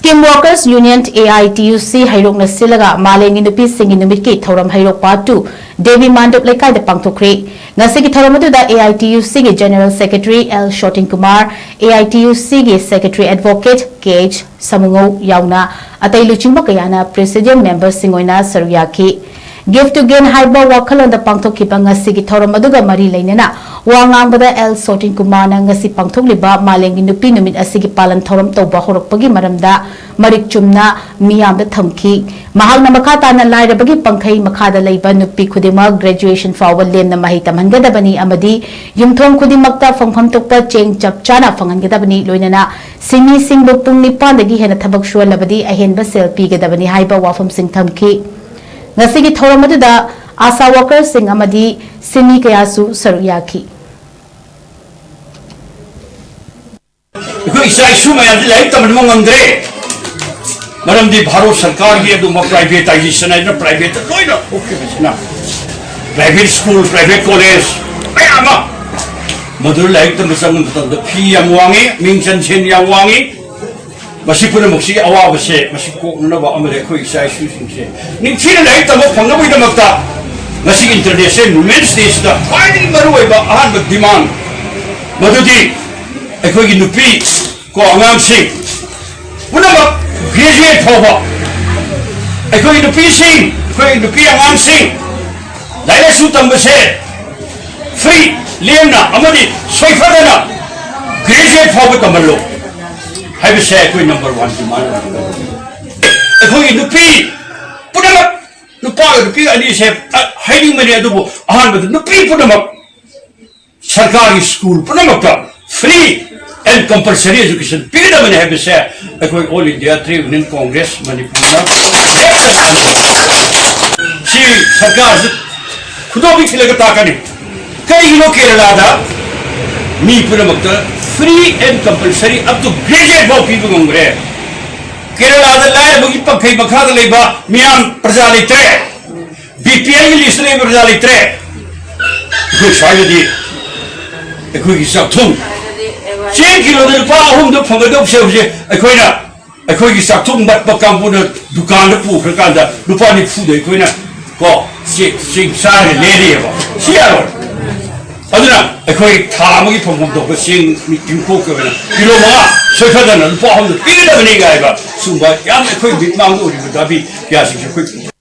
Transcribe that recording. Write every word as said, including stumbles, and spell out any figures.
Team Workers Union, A I T U C, ꯍꯩꯔꯣꯛꯅ ꯁꯤꯜꯂꯒ ꯃꯥꯂꯦꯝꯒꯤ ꯅꯨꯄꯤꯁꯤꯡꯒꯤ ꯅꯨꯃꯤꯠꯀꯤ ꯊꯧꯔꯝ ꯍꯩꯔꯣꯛ Part two, ꯗꯦꯕꯤ ꯃꯥꯟꯗꯨꯞ ꯂꯩꯀꯥꯏꯗ ꯄꯥꯡꯊꯣꯛꯈ꯭ꯔꯦ꯫ ꯉꯁꯤꯒꯤ ꯊꯧꯔꯝ ꯑꯗꯨꯗ A I T U C ꯒꯤ General Secretary L ꯁꯣꯇꯤꯟ Kumar, A I T U C ꯒꯤ Secretary Advocate K H ꯁꯃꯨꯉꯧ ꯌꯥꯎꯅ ꯑꯇꯩ ꯂꯨꯆꯤꯡꯕ ꯀꯌꯥꯅ Presidium member ꯁꯤꯡ ꯑꯣꯏꯅ ꯁꯔꯨꯛ ꯌꯥꯈꯤ꯫ Give to Gain ꯍꯥꯏꯕ ꯋꯥꯈꯜꯂꯣꯟꯗ ꯄꯥꯡꯊꯣꯛꯈꯤꯕ ꯉꯁꯤꯒꯤ ꯊꯧꯔꯝ ꯑꯗꯨꯒ ꯃꯔꯤ ꯂꯩꯅꯅ ꯋꯥ ꯉꯥꯡꯕꯗ L ꯁꯣꯇꯤꯟ ꯀꯨꯃꯥꯔꯅ ꯉꯁꯤ ꯄꯥꯡꯊꯣꯛꯂꯤꯕ ꯃꯥꯂꯦꯝꯒꯤ ꯅꯨꯄꯤ ꯅꯨꯃꯤꯠ ꯑꯁꯤꯒꯤ ꯄꯥꯂꯟ ꯊꯧꯔꯝ ꯇꯧꯕ ꯍꯧꯔꯛꯄꯒꯤ ꯃꯔꯝꯗ ꯃꯔꯤꯛ ꯆꯨꯝꯅ ꯃꯤꯌꯥꯝꯗ ꯊꯝꯈꯤ꯫ ꯃꯍꯥꯛꯅ ꯃꯈꯥ ꯇꯥꯅ ꯂꯥꯏꯔꯕꯒꯤ ꯄꯪꯈꯩ ꯃꯈꯥꯗ ꯂꯩꯕ ꯅꯨꯄꯤ ꯈꯨꯗꯤꯡꯃꯛ graduation ꯐꯥꯎꯕ ꯂꯦꯝꯅ ꯃꯍꯩ ꯇꯝꯍꯟꯒꯗꯕꯅꯤ ꯑꯃꯗꯤ ꯌꯨꯝꯊꯣꯡ ꯈꯨꯗꯤꯡꯃꯛꯇ ꯐꯪꯐꯝ ꯊꯣꯛꯄ ꯆꯦꯡ ꯆꯞ ꯆꯥꯅ ꯐꯪꯍꯟꯒꯗꯕꯅꯤ, ꯂꯣꯏꯅꯅ ꯁꯤꯟꯃꯤꯁꯤꯡꯕꯨ ꯄꯨꯡ ꯅꯤꯄꯥꯟꯗꯒꯤ ꯍꯦꯟꯅ ꯊꯕꯛ ꯁꯨꯍꯜꯂꯕꯗꯤ ꯑꯍꯦꯟꯕ ꯁꯦꯜ ꯄꯤꯒꯗꯕꯅꯤ ꯍꯥꯏꯕ ꯋꯥꯐꯝꯁꯤꯡ ꯊꯝꯈꯤ꯫ ꯉꯁꯤꯒꯤ ꯊꯧꯔꯝ ꯑꯗꯨꯗ ꯑꯥꯁꯥ ꯋꯥꯀꯔꯁꯤꯡ ꯑꯃꯗꯤ ꯁꯤꯟꯃꯤ ꯀꯌꯥꯁꯨ ꯁꯔꯨꯛ ꯌꯥꯈꯤ꯫ ꯑꯩꯈꯣꯏ ꯏꯆꯥ ꯏꯁꯨ ꯃꯌꯥꯝꯁꯤ ꯂꯥꯏꯔꯤꯛ ꯇꯝꯍꯟꯕ ꯉꯝꯗ꯭ꯔꯦ꯫ ꯃꯔꯝꯗꯤ ꯚꯥꯔꯠ ꯁꯔꯀꯥꯔꯒꯤ ꯑꯗꯨꯒꯨꯝꯕ privatization ꯍꯥꯏꯗꯅ private ꯂꯣꯏꯅ ꯊꯣꯛꯈꯤꯕꯁꯤꯅ, private school, private college ꯃꯌꯥꯝ ꯑꯃ, ꯃꯗꯨꯗ ꯂꯥꯏꯔꯤꯛ ꯇꯝꯕ ꯆꯪꯕ ꯃꯇꯝꯗ fee ꯌꯥꯝ ꯋꯥꯡꯉꯤ, ꯃꯤꯡ ꯆꯟꯁꯤꯟ ꯌꯥꯝ ꯋꯥꯡꯉꯤ꯫ ꯃꯁꯤ ꯄꯨꯝꯅꯃꯛꯁꯤ ꯑꯋꯥꯕꯁꯦ ꯃꯁꯤ ꯀꯣꯛꯅꯅꯕ ꯑꯃꯗꯤ ꯑꯩꯈꯣꯏ ꯏꯆꯥ ꯏꯁꯨꯁꯤꯡꯁꯦ ꯅꯤꯡꯊꯤꯅ ꯂꯥꯏꯔꯤꯛ ꯇꯝꯕ ꯐꯪꯅꯕꯒꯤꯗꯃꯛꯇ ꯉꯁꯤ International Women's Day ꯁꯤꯗ ꯈ꯭ꯋꯥꯏꯗꯒꯤ ꯃꯔꯨꯑꯣꯏꯕ ꯑꯍꯥꯟꯕ demand ꯃꯗꯨꯗꯤ ꯑꯩꯈꯣꯏꯒꯤ ꯅꯨꯄꯤ ꯀꯣ ꯑꯉꯥꯡꯁꯤꯡ ꯄꯨꯝꯅꯃꯛ graduate ꯐꯥꯎꯕ ꯑꯩꯈꯣꯏꯒꯤ ꯅꯨꯄꯤꯁꯤꯡ, ꯑꯩꯈꯣꯏꯒꯤ ꯅꯨꯄꯤ ꯑꯉꯥꯡꯁꯤꯡ ꯂꯥꯏꯔꯤꯛ ꯂꯥꯏꯁꯨ ꯇꯝꯕꯁꯦ free, ꯂꯦꯝꯅ ꯑꯃꯗꯤ ꯁꯣꯏꯐꯗꯅ graduate ꯐꯥꯎꯕ ꯇꯝꯍꯜꯂꯨ ꯍꯥꯏꯕꯁꯦ ꯑꯩꯈꯣꯏ number one demand ꯑꯣꯏꯒꯗꯕꯅꯤ꯫ ꯑꯩꯈꯣꯏꯒꯤ ꯅꯨꯄꯤ ꯄꯨꯝꯅꯃꯛ, ꯅꯨꯄꯥꯒ ꯅꯨꯄꯤꯒ ꯑꯅꯤꯁꯦ, ꯑ, ꯍꯥꯏꯅꯤꯡꯕꯅꯤ, ꯑꯗꯨꯕꯨ ꯑꯍꯥꯟꯕꯗ ꯅꯨꯄꯤ ꯄꯨꯝꯅꯃꯛ ꯁꯔꯀꯥꯔꯒꯤ school ꯄꯨꯝꯅꯃꯛꯇ free and compulsory education ꯄꯤꯒꯗꯕꯅꯤ ꯍꯥꯏꯕꯁꯦ ꯑꯩꯈꯣꯏ All India Trade Union Congress ꯃꯅꯤꯄꯨꯔꯅ ꯁꯤ ꯁꯔꯀꯥꯔꯁꯤ ꯈꯨꯗꯣꯝꯕꯤ ꯊꯤꯜꯂꯒ ꯇꯥꯛꯀꯅꯤ꯫ ꯀꯔꯤꯒꯤꯅꯣ ꯀꯦꯔꯂꯥꯗ ꯃꯤ ꯄꯨꯝꯅꯃꯛꯇ free and compulsory up to graduate ꯐꯥꯎ ꯄꯤꯕ ꯉꯝꯈ꯭ꯔꯦ? ꯀꯦꯔꯂꯥꯗ ꯂꯥꯏꯔꯕꯒꯤ ꯄꯪꯈꯩ ꯃꯈꯥꯗ ꯂꯩꯕ ꯃꯤꯌꯥꯝ ꯄ꯭ꯔꯖꯥ ꯂꯩꯇ꯭ꯔꯦ, B P L ꯒꯤ list ꯇ ꯂꯩꯕ ꯄ꯭ꯔꯖꯥ ꯂꯩꯇ꯭ꯔꯦ꯫ ꯑꯩꯈꯣꯏ ꯁ꯭ꯋꯥꯏꯗꯗꯤ ꯑꯩꯈꯣꯏꯒꯤ ꯆꯥꯛꯊꯨꯝ ꯆꯦꯡ ꯀꯤꯂꯣꯗ ꯂꯨꯄꯥ ꯑꯍꯨꯝꯗ ꯐꯪꯒꯗꯧꯕꯁꯦ ꯍꯧꯖꯤꯛ ꯑꯩꯈꯣꯏꯅ ꯑꯩꯈꯣꯏꯒꯤ ꯆꯥꯛꯊꯣꯛ ꯃꯠꯄ ꯀꯥꯡꯕꯨꯅ ꯗꯨꯀꯥꯟꯗ ꯄꯨꯈ꯭ꯔꯀꯥꯟꯗ ꯂꯨꯄꯥ ꯅꯤꯐꯨꯗ ꯑꯩꯈꯣꯏꯅ ꯀꯣ ꯆꯦꯡ ꯆꯦꯡ ꯆꯥꯔꯒ ꯂꯦꯜꯂꯤꯑꯕ꯫ ꯁꯤ ꯌꯥꯔꯣꯏ꯫ ꯑꯗꯨꯅ ꯑꯩꯈꯣꯏ ꯊꯥ ꯑꯃꯒꯤ ꯐꯪꯐꯝ ꯊꯣꯛꯄ ꯆꯦꯡ ꯃꯤ ꯇꯤꯡꯀꯣꯛꯀꯤ ꯑꯣꯏꯅ ꯀꯤꯂꯣ ꯃꯉꯥ ꯁꯣꯏꯐꯗꯅ ꯂꯨꯄꯥ ꯑꯍꯨꯝꯗ ꯄꯤꯒꯗꯕꯅꯤ ꯀꯥꯏꯕ ꯁꯨꯝꯕ ꯌꯥꯝ ꯑꯩꯈꯣꯏ ꯃꯤꯠꯃꯥꯡꯗ ꯎꯔꯤꯕ ꯗꯥꯕꯤ ꯀꯌꯥꯁꯤꯡꯁꯦ ꯑꯩꯈꯣꯏ